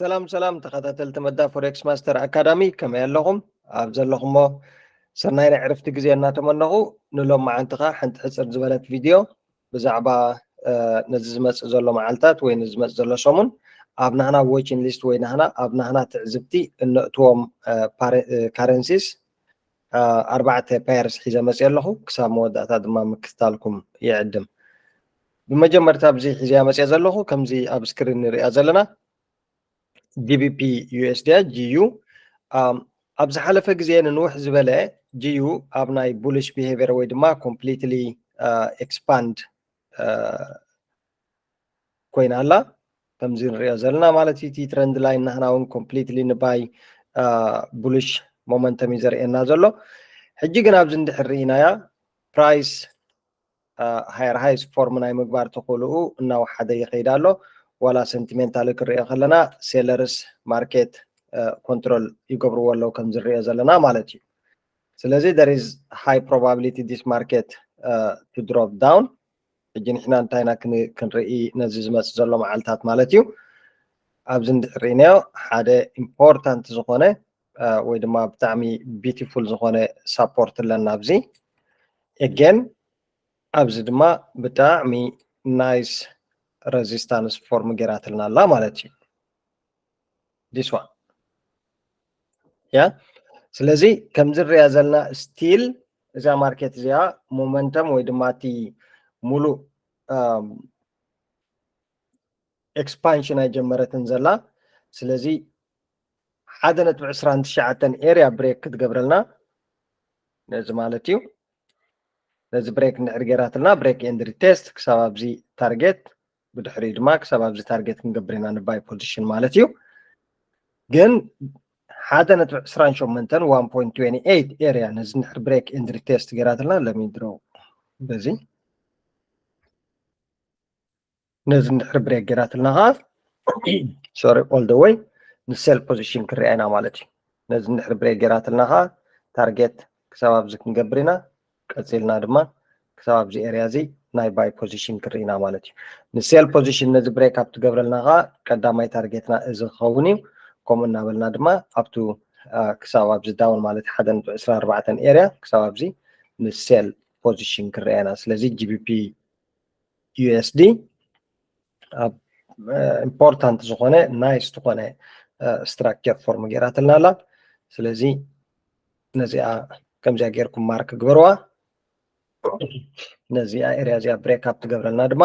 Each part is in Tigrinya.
ሰላም ሰላም ተኸታተልቲ መዳ ፎሬክስ ማስተር ኣካዳሚ፣ ከመይ ኣለኹም? ኣብ ዘለኹሞ ሰናይ ናይ ዕርፍቲ ግዜ እናተመነኹ፣ ንሎም መዓንቲ ኸኣ ሓንቲ ሕጽር ዝበለት ቪድዮ ብዛዕባ ነዚ ዝመጽእ ዘሎ መዓልታት ወይ ነዚ ዝመጽእ ዘሎ ሰሙን ኣብ ናህና ዎችን ሊስት ወይ ናህና ኣብ ናህና ትዕዝብቲ እነእትዎም ካረንሲስ ኣርባዕተ ፓየርስ ሒዘ መጽእ ኣለኹ። ክሳብ መወዳእታ ድማ ምክትታልኩም ይዕድም። ብመጀመርታ ኣብዚ ሒዘያ መጽእ ዘለኹ ከምዚ ኣብ ስክሪን ንሪኣ ዘለና ጂቢፒ ዩኤስዲ ጂዩ ኣብ ዝሓለፈ ግዜ ንንውሕ ዝበለ ጂዩ ኣብ ናይ ቡሊሽ ቢሄቪየር ወይ ድማ ኮምፕሊትሊ ኤክስፓንድ ኮይና ኣላ። ከምዚ ንሪኦ ዘለና ማለት እዩ። እቲ ትረንድ ላይን ናህና እውን ኮምፕሊትሊ ንባይ ቡሊሽ ሞመንተም እዩ ዘርእየና ዘሎ። ሕጂ ግን ኣብዚ እንድሕር ርኢናያ ፕራይስ ሃየር ሃይስ ፎርም ናይ ምግባር ተኽእልኡ እናወሓደ ይኸይድ ኣሎ። ዋላ ሰንቲሜንታሊ ክንሪኦ ከለና ሴለርስ ማርኬት ኮንትሮል ይገብርዎ ኣለዉ ከም ዝሪኦ ዘለና ማለት እዩ። ስለዚ there is high probability this market to drop down። ሕጂ ንሕና እንታይ ኢና ክንርኢ ነዚ ዝመፅእ ዘሎ መዓልታት ማለት እዩ። ኣብዚ እንድሕር ርኢናዮ ሓደ ኢምፖርታንት ዝኾነ ወይ ድማ ብጣዕሚ ቢቲፉል ዝኾነ ሳፖርት ኣለና ኣብዚ። ኤጌን ኣብዚ ድማ ብጣዕሚ ናይስ ረዚስታንስ ፎርም ገይራትልና ኣላ ማለት እዩ። ዲስ ዋን ያ ስለዚ ከምዚ ንሪኣ ዘለና ስቲል እዛ ማርኬት እዚኣ ሞመንተም ወይ ድማ እቲ ሙሉእ ኤክስፓንሽን ኣይጀመረትን ዘላ። ስለዚ ሓደ ነጥቢ ዕስራን ትሽዓተን ኤርያ ብሬክ ክትገብረልና ነዚ ማለት እዩ። ነዚ ብሬክ እንድሕር ገይራትልና ብሬክ ኤንድ ሪቴስት ክሳብ ኣብዚ ታርጌት ብድሕሪኡ ድማ ክሳብ ኣብዚ ታርጌት ክንገብር ኢና ንባይ ፖዚሽን ማለት እዩ። ግን ሓደ ነጥቢ ዕስራን ሸሞንተን ዋን ፖይንት ትዌንቲ ኤይት ኤርያ ነዚ እንድሕር ብሬክ ኤንድ ሪቴስት ገይራትልና ለሚድሮ በዚ ነዚ እንድሕር ብሬክ ገይራትልና ኸዓ ሶሪ ኦል ደ ወይ ንሴል ፖዚሽን ክርኣ ኢና ማለት እዩ። ነዚ እንድሕር ብሬክ ገይራትልና ኸዓ ታርጌት ክሳብ ኣብዚ ክንገብር ኢና። ቀፂልና ድማ ክሳብ ኣብዚ ኤርያ እዚ ናይ ባይ ፖዚሽን ክርኢ ኢና ማለት እዩ። ንሴል ፖዚሽን ነዚ ብሬክ ኣብ ትገብረልና ኸዓ ቀዳማይ ታርጌትና እዚ ክኸውን እዩ። ከምኡ እናበልና ድማ ኣብቱ ክሳብ ኣብዚ ዳውን ማለት ሓደ ነጥቢ ዕስራን ኣርባዕተን ኤርያ ክሳብ ኣብዚ ንሴል ፖዚሽን ክርኣ ኢና። ስለዚ ጂቢፒ ዩኤስዲ ኣብ ኢምፖርታንት ዝኾነ ናይስ ዝኾነ ስትራክቸር ፎርም ገይራትልና ኣላ። ስለዚ ነዚኣ ከምዚኣ ጌርኩም ማርክ ግበርዋ። ነዚኣ ኤርያ እዚኣ ብሬክ ኣፕ ትገብረልና ድማ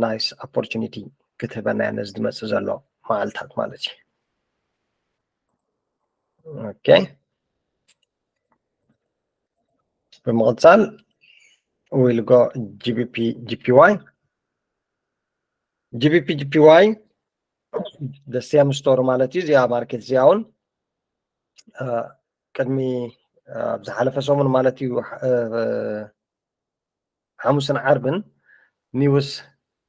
ናይስ ኦፖርቹኒቲ ክትህበና እያ ነዚ ዝመፅእ ዘሎ መዓልታት ማለት እዩ። ኦኬ ብምቕፃል ዊል ጎ ጂቢፒ ጂፒዋይ ጂቢፒ ጂፒዋይ the same story ማለት እዩ። እዚኣ ማርኬት እዚኣ እውን ቅድሚ ኣብ ዝሓለፈ ሰሙን ማለት እዩ ሓሙስን ዓርብን ኒውስ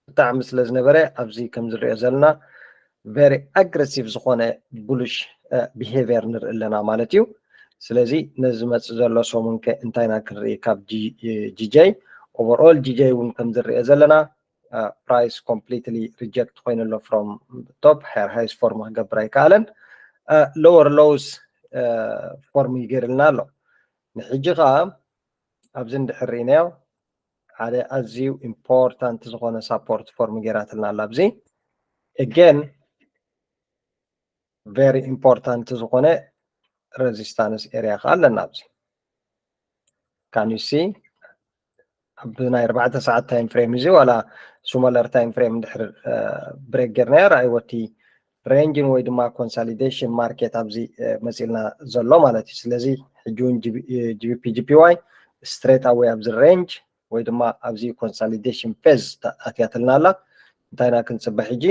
ብጣዕሚ ስለ ዝነበረ ኣብዚ ከም ዝሪኦ ዘለና very ኣግረሲቭ ዝኾነ ቡሉሽ ቢሄቪየር ንርኢ ኣለና ማለት እዩ። ስለዚ ነዚ ዝመፅእ ዘሎ ሰሙን ከ እንታይ ኢና ክንርኢ ካብ ጂጀይ? ኦቨርኦል ጂጀይ እውን ከም ዝሪኦ ዘለና ፕራይስ ኮምፕሊትሊ ሪጀክት ኮይኑ ኣሎ from top higher highs ፎርም ክገብር ኣይከኣለን። ሎወር ሎውስ ፎርም ይገይርልና ኣሎ። ንሕጂ ከዓ ኣብዚ እንድሕር ርኢናዮ ሓደ ኣዝዩ ኢምፖርታንት ዝኾነ ሳፖርት ፎርም ገይራትልና ኣላ። ኣብዚ again very ኢምፖርታንት ዝኾነ ሬዚስታንስ ኤርያ ከዓ ኣለና ኣብዚ። Can you see? ኣብ ናይ ኣርባዕተ ሰዓት ታይም ፍሬም እዚ ዋላ ስሞለር ታይም ፍሬም እንድሕር ብሬክ ጌርናዮ ረኣይዎ እቲ ሬንጅን ወይ ድማ ኮንሳሊዴሽን ማርኬት ኣብዚ መፂልና ዘሎ ማለት እዩ። ስለዚ ሕጂ እውን ጂቢፒ ጂፒዋይ ስትሬት ኣወይ ኣብዚ ሬንጅ ወይ ድማ ኣብዚ ኮንሳሊዴሽን ፌዝ ኣትያትልና ኣላ። እንታይ ኢና ክንፅበ ሕጂ?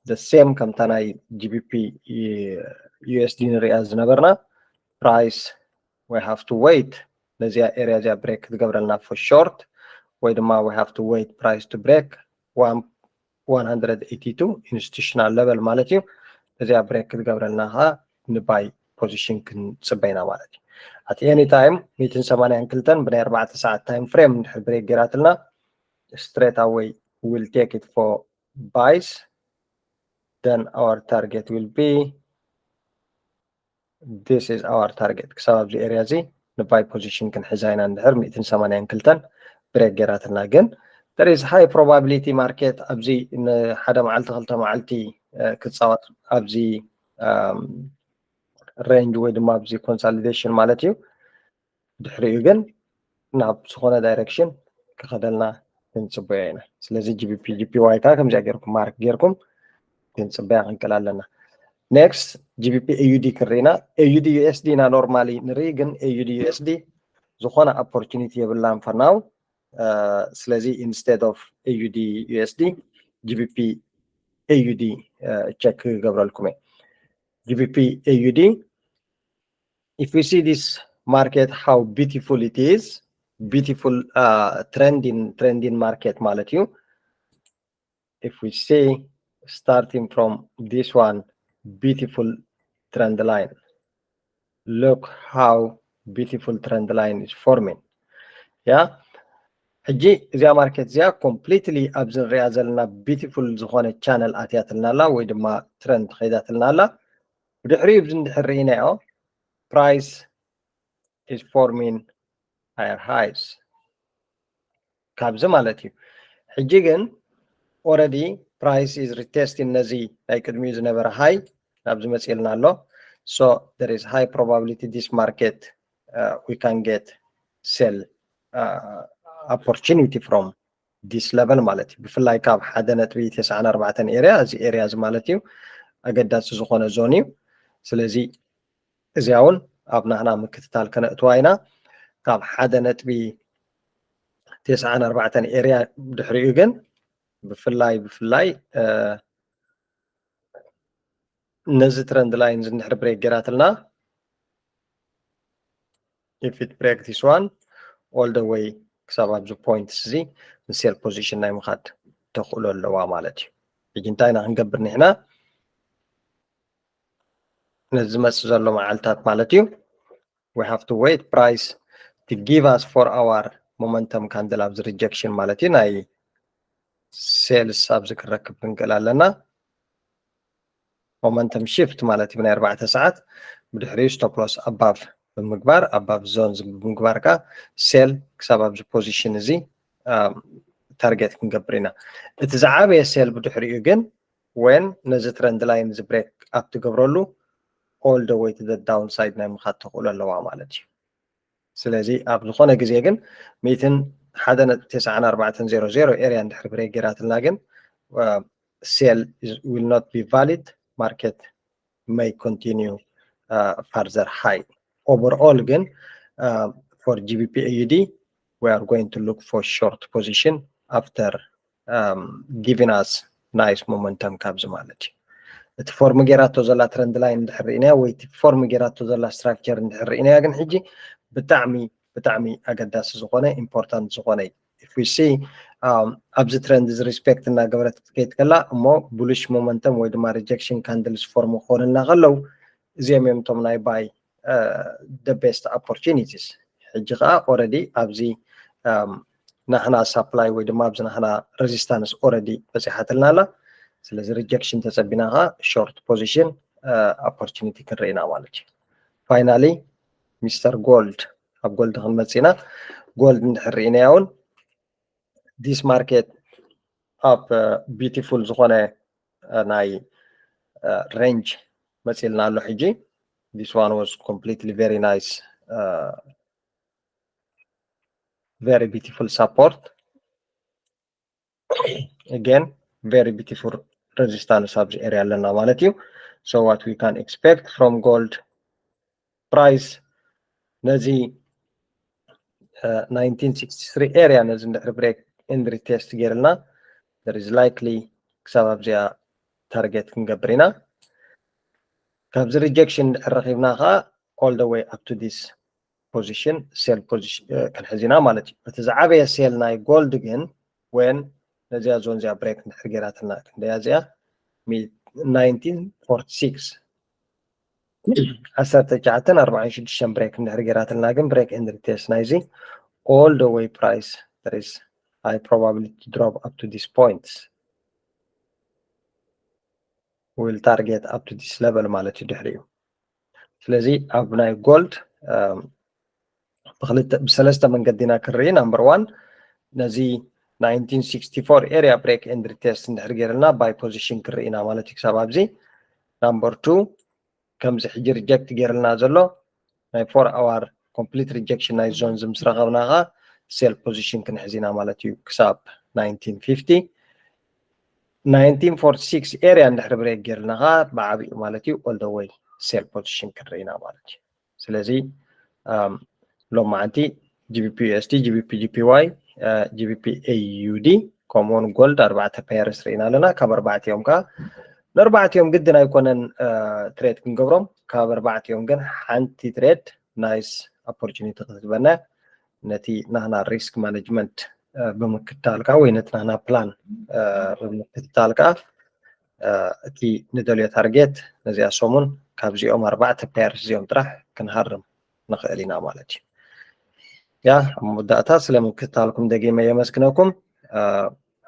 The same ከምታ ናይ ጂቢፒ ዩኤስዲ ንሪኣ ዝነበርና ፕራይስ we have to wait ነዚኣ ኤርያ እዚኣ ብሬክ ክትገብረልና for short ወይ ድማ we have to wait price to break one hundred eighty two institutional level ማለት እዩ። ነዚኣ ብሬክ ክትገብረልና ከዓ ንባይ ፖዚሽን ክንፅበ ኢና ማለት እዩ። At any time ሚእትን ሰማንያን ክልተን ብናይ ኣርባዕተ ሰዓት ታይም ፍሬም እንድሕር ብሬክ ገይራትልና straight away will take it for buys then our target will be this is our target ክሳብ ኣብዚ area እዚ ን buy position ክንሕዛ ኢና እንድሕር ሚእትን ሰማንያን ክልተን break ገይራትና ግን there is high probability market ኣብዚ ንሓደ መዓልቲ ክልተ መዓልቲ ክፃወት ኣብዚ range ወይ ድማ ኣብዚ consolidation ማለት እዩ። ድሕሪኡ ግን ናብ ዝኾነ direction ክኸደልና ክንፅበዮ ኢና። ስለዚ GBP JPY ከዓ ከምዚኣ ገይርኩም mark ገይርኩም ክንፅበያ ክንክእል ኣለና። Next GBP AUD ክንርኢ ኢና። AUD USD ኢና normally ንርኢ፣ ግን AUD USD ዝኾነ opportunity የብላን for now። ስለዚ instead of AUD USD GBP AUD check ክገብረልኩም እየ። GBP AUD if we see this market how beautiful it is, beautiful trending trending market ማለት እዩ። If we see starting from this one beautiful trend line, look how beautiful trend line is forming. ያ ሕጂ እዚኣ market እዚኣ completely ኣብዚ ንሪኣ ዘለና beautiful ዝኾነ channel ኣትያትልና ኣላ ወይ ድማ trend ከይዳትልና ኣላ። ብድሕሪኡ ብዚ እንድሕር ርኢናዮ price is forming higher highs ካብዚ ማለት እዩ። ሕጂ ግን already price is retesting ነዚ ናይ ቅድሚኡ ዝነበረ high ናብዚ መፂልና ኣሎ። So there is high probability this market uh, we can get sell uh, opportunity from this level ማለት እዩ። ብፍላይ ካብ ሓደ ነጥቢ ተስዓን ኣርባዕተን area እዚ area እዚ ማለት እዩ ኣገዳሲ ዝኾነ zone እዩ። ስለዚ እዚኣ እውን ኣብ ናህና ምክትታል ከነእትዋ ኢና። ካብ ሓደ ነጥቢ ተስዓን ኣርባዕተን area ድሕሪኡ ግን ብፍላይ ብፍላይ ነዚ trend line እዚ እንድሕር break ገይራትልና if it break this one all the way ክሳብ ኣብዚ point እዚ ን sell position ናይ ምኻድ ተኽእሎ ኣለዋ ማለት እዩ። ሕጂ እንታይ ኢና ክንገብር ንሕና ነዚ ዝመፅእ ዘሎ መዓልታት ማለት እዩ። We have to wait price to give us for our momentum candle ኣብዚ rejection ማለት እዩ ናይ sales ኣብዚ ክንረክብ ክንክእል ኣለና። Momentum shift ማለት እዩ ናይ ኣርባዕተ ሰዓት ብድሕሪኡ stop loss above ብምግባር above zone ብምግባር ከዓ sell ክሳብ ኣብዚ position እዚ target ክንገብር ኢና። እቲ ዝዓበየ sell ብድሕሪኡ ግን when ነዚ trend line እዚ break up ትገብረሉ all the way to the downside ናይ ምኻድ ተኽእሎ ኣለዋ ማለት እዩ። ስለዚ ኣብ ዝኾነ ግዜ ግን ሚእትን ሓደ ነጥቢ ተስዓን ኣርባዕተን ዜሮ ዜሮ area እንድሕር break ገይራትልና ግን sell will not be valid, market may continue further high. Overall ግን for GBP AUD we are going to look for short position after giving us nice momentum ካብዚ ማለት እዩ። እቲ form ጌራቶ ዘላ trend line እንድሕር ርኢናያ ወይ እቲ form ጌራቶ ዘላ structure እንድሕር ርኢናያ ግን ሕጂ ብጣዕሚ ብጣዕሚ ኣገዳሲ ዝኾነ important ዝኾነ እዩ። If we see ኣብዚ trend እዚ respect እናገበረት ክትከይድ ከላ እሞ bullish momentum ወይ ድማ rejection candles form ክኾንልና ከለው እዚኦም እዮም እቶም ናይ buy the best opportunities። ሕጂ ከዓ already ኣብዚ ናህና supply ወይ ድማ ኣብዚ ናህና resistance already በፂሓትልና ኣላ። ስለዚ rejection ተፀቢና ከዓ short position opportunity ክንርኢ ኢና ማለት እዩ። Finally Mister Gold ኣብ gold ክንመፅእ ኢና። Gold እንድሕር ርኢናዮ እውን this market ኣብ beautiful ዝኾነ ናይ range መፂልና ኣሎ ሕጂ። This one was completely very nice, very beautiful support. Again very beautiful resistance ኣብዚ area ኣለና ማለት እዩ። So what we can expect from gold price ነዚ nineteen sixty-three area ነዚ እንድሕር break and retest ገይርልና there is likely ክሳብ ኣብዚኣ target ክንገብር ኢና። ካብዚ rejection እንድሕር ረኺብና ከዓ all the way up to this position sell position ክንሕዝ ኢና ማለት እዩ። እቲ ዝዓበየ sell ናይ gold ግን when ነዚኣ zone እዚኣ break እንድሕር ገይራትና ክንደያ እዚኣ nineteen forty-six ዓሰርተ ትሽዓተን ኣርባዓን ሽዱሽተን break እንድሕር ገይራትና ግን break and retest ናይዚ all the way price there is high probability to drop up to this point። will target up to this level ማለት እዩ ድሕሪኡ። ስለዚ ኣብ ናይ gold ብክልተ ብሰለስተ መንገዲ ኢና ክንርኢ። Number one ነዚ nineteen sixty-four area break and retest እንድሕር ገይርልና buy position ክንርኢ ኢና ማለት እዩ ክሳብ ኣብዚ። Number two ከምዚ ሕጂ reject ገይርልና ዘሎ ናይ four hour complete rejection ናይ zone ምስ ረኸብና ከዓ sell position ክንሕዝ ኢና ማለት እዩ ክሳብ nineteen fifty። Nineteen forty-six area እንድሕር break ገይርልና ከዓ ብዓብኡ ማለት እዩ all the way sell position ክንርኢ ኢና ማለት እዩ። ስለዚ ሎማዓንቲ GBP USD፣ GBP JPY፣ GBP AUD ከምኡውን gold ኣርባዕተ pairs ርኢና ኣለና። ካብ ኣርባዕቲኦም ከዓ ንኣርባዕቲኦም ግድን ኣይኮነን trade ክንገብሮም። ካብ ኣርባዕቲኦም ግን ሓንቲ trade nice opportunity ክትህበና ነቲ ናህና risk management ብምክታል ከዓ ወይ ነቲ ናህና plan ብምክታል ከዓ እቲ ንደልዮ target ነዚኣ ሰሙን ካብዚኦም ኣርባዕተ pairs እዚኦም ጥራሕ ክንሃርም ንኽእል ኢና ማለት እዩ። ያ ኣብ መወዳእታ ስለ ምክታልኩም ደጊመ የመስግነኩም።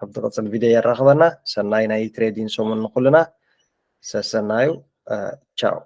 ኣብ ዝቕፅል ቪድዮ የራኽበና። ሰናይ ናይ trading ሰሙን ንኩልና። ሰሰናዩ። ቻው።